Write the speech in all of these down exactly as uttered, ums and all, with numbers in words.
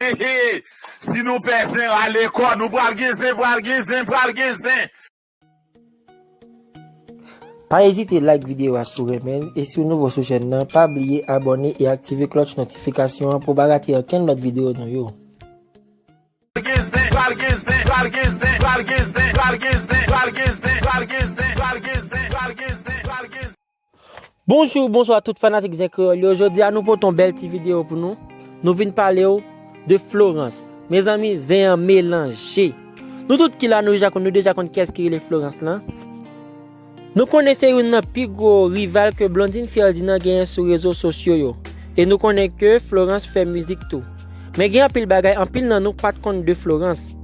Hehe, si nou pè zen, rale kò nou, pral gen zen, pral gen zen, pral gen zen. Pa ezite like videyo a si w renmen l, e si w nouvo sou chèn nan, pa bliye abòne e aktive klòch notifikasyon an pou w pa rate okenn lòt videyo nou yo. Bonjou, bonswa tout fanatik Zen Kreyòl yo. Jodi a nou pote yon bèl ti videyo pou nou. Nou vin pale w de Florence. Mezanmi, zen an melanje. Nou tout ki la, nou deja konn, nou deja konn kiyès ki rele Florence lan. Nou konnen se youn nan pi gwo rival ke Blondine Ferdinand genyen sou rezo sosyo yo. E nou konnen ke Florence fè mizik tou. Men gen anpil bagay, anpil nan nou pa t konn de Florence.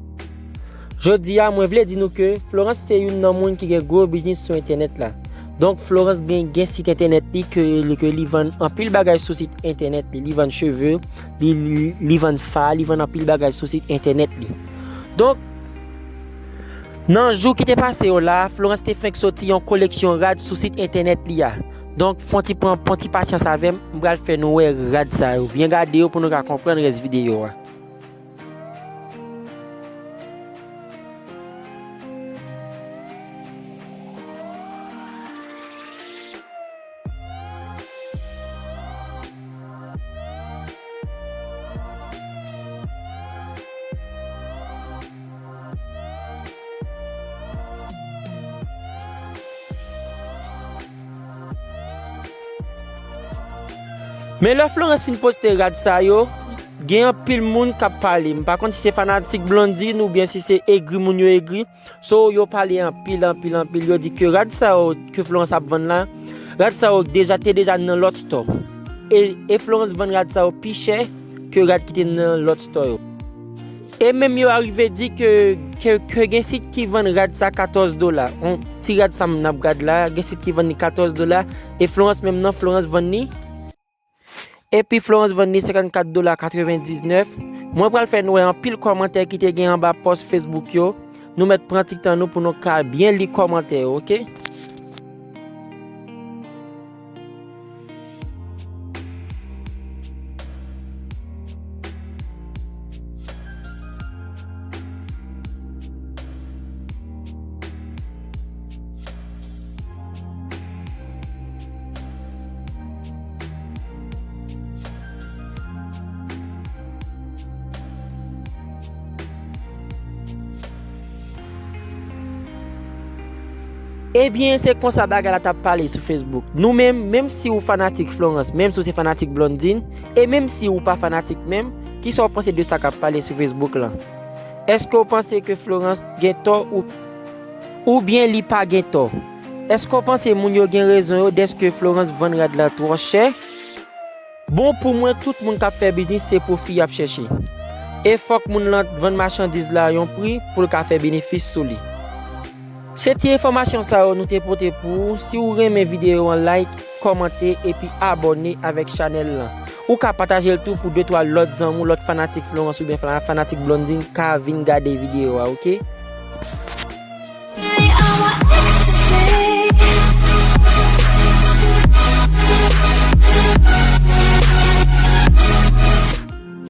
Jodi a, mwen vle di nou ke Florence se youn nan moun ki gen gwo biznis sou entènèt la. Donk, Florence gen, gen sit entènèt li ke, ke li vann anpil bagay sou sit entènèt li. Li vann cheve, li, li, li vann fa, li vann anpil bagay sou sit entènèt li. Donk, nan jou ki te pase yo la, Florence te fenk soti yon koleksyon rad sou sit entènèt li a. Donk, fon ti pran, pran ti pasyans avè m, m pral fè nou wè rad sa yo. Byen gade yo pou nou ka konprann rès videyo a. Men lè Florence fin poste rad sa yo, gen anpil moun k ap pale. M pa konn si se fanatik Blondine oubyen si se egri moun yo egri. So, yo pale anpil, anpil, anpil. Yo di ke rad sa yo ke Florence ap vann la, rad sa yo deja, te deja nan lòt store. E, e Florence vann rad sa yo pi chè ke rad ki te nan lòt store yo. E menm yo arive di ke, ke, ke gen sit ki vann rad sa katòz dola. On ti rad sa m ap gad la, gen sit ki vann li katòz dola. E Florence menm non, Florence vann li. Epi Florence vann li senkannkat dola katrevendiznèf. Mwen pral fè nou wè anpil kòmantè ki te gen anba pòs Facebook yo. Nou mèt pran ti tan nou pou nou ka byen li kòmantè yo, oke? Ebyen, se konsa bagay la t ap pale sou Facebook. Nou menm, menm si ou fanatik Florence, menm si ou se fanatik Blondine, e menm si ou pa fanatik menm, kisa w panse de sa k ap pale sou Facebook lan? Èske w panse ke Florence gen tò ou, oubyen li pa gen tò? Èske w panse moun yo gen rezon yo dèske Florence vann rad la twò chè? Bon, pou mwen, tout moun k ap fè biznis, se pwofi y ap chèche. E fòk moun lan vann machandiz la yon pri pou l ka fè benefis sou li. Se ti enfòmasyon sa yo nou te pote pou ou. Si w renmen videyo an, like, kòmante epi abòne avèk chanèl lan. Ou ka pataje l tou pou de twa lòt zanmi w, lòt fanatik Florence oubyen fana-, fanatik Blondine ka vin gade videyo a, oke?